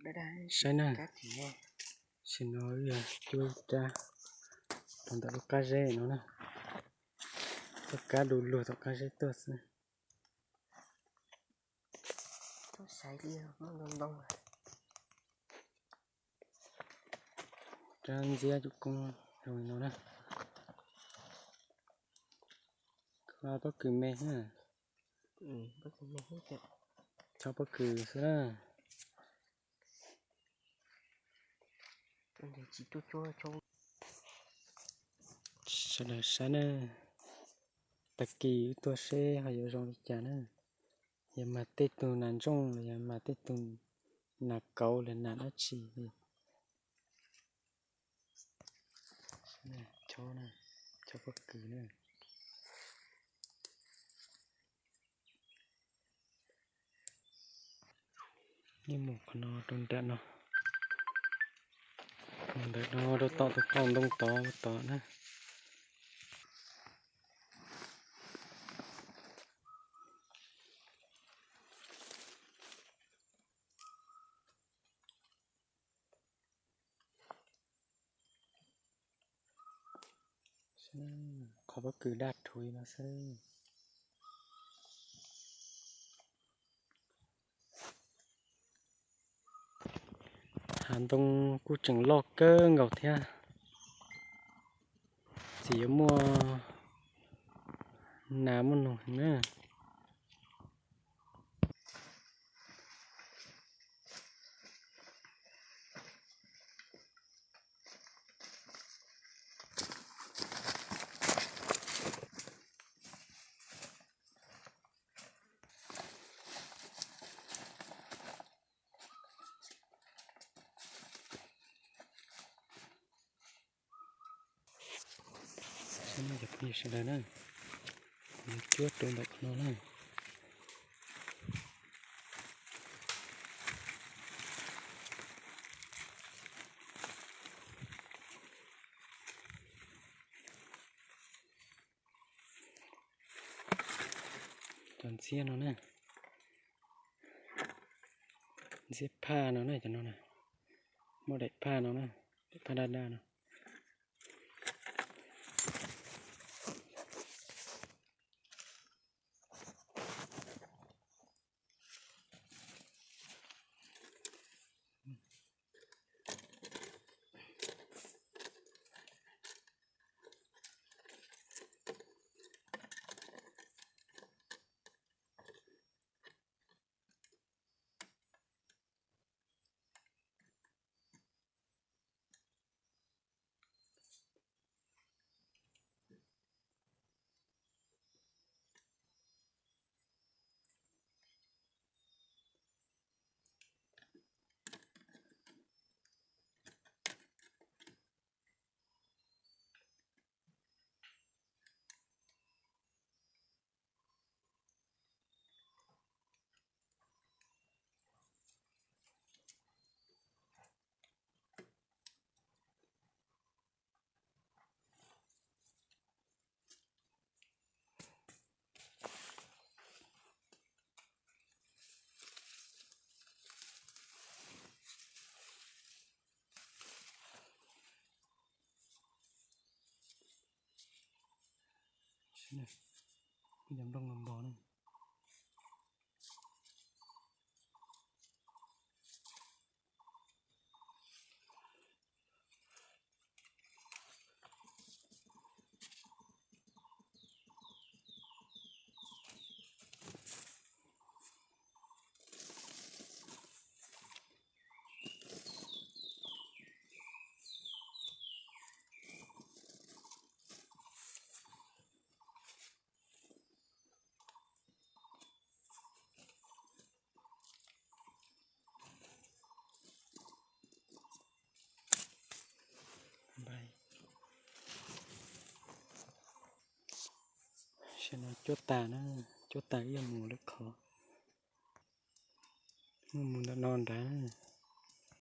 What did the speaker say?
Saib na, sim no yog cuab ib rab rau ntawm lub qab zeb no na. Tuaj kab du lug tom qab zeb tuaj xwb. Rab ntxiab cuj koob zoo li no na. Pob kws me, txhob pob kws xwb na. Sawv daws saib na, tag kis wb tuaj seb ho yuav zoo li cas na. Yog mag tej tug nas ntsooj los yog mag tej tug nas kauv los nas dab tsi. Chob, chob pob kws na. Nej mus qhov no rau nram no, mus ntawm no rau tom tus qau ntoo tod tod na. Qhov pob kws daj rhuv li no xwb. Hav ntoo kuj tseem loj kawg nkaus thiab. Txiv yuav muaj nas muaj noog na. Saib no cov phooj ywg sawv daws na, kuv yuav cuab rau ntawm qhov no na. Cov ntxiab no na, ntxiab phaj no na, cov no na, muaj daim phaj no na, daim phaj daj daj no. Cov nplooj los npog na. Tam no cuab tas na, cuab tas ib yam mus lawm qhov, mus ntawm no nrad.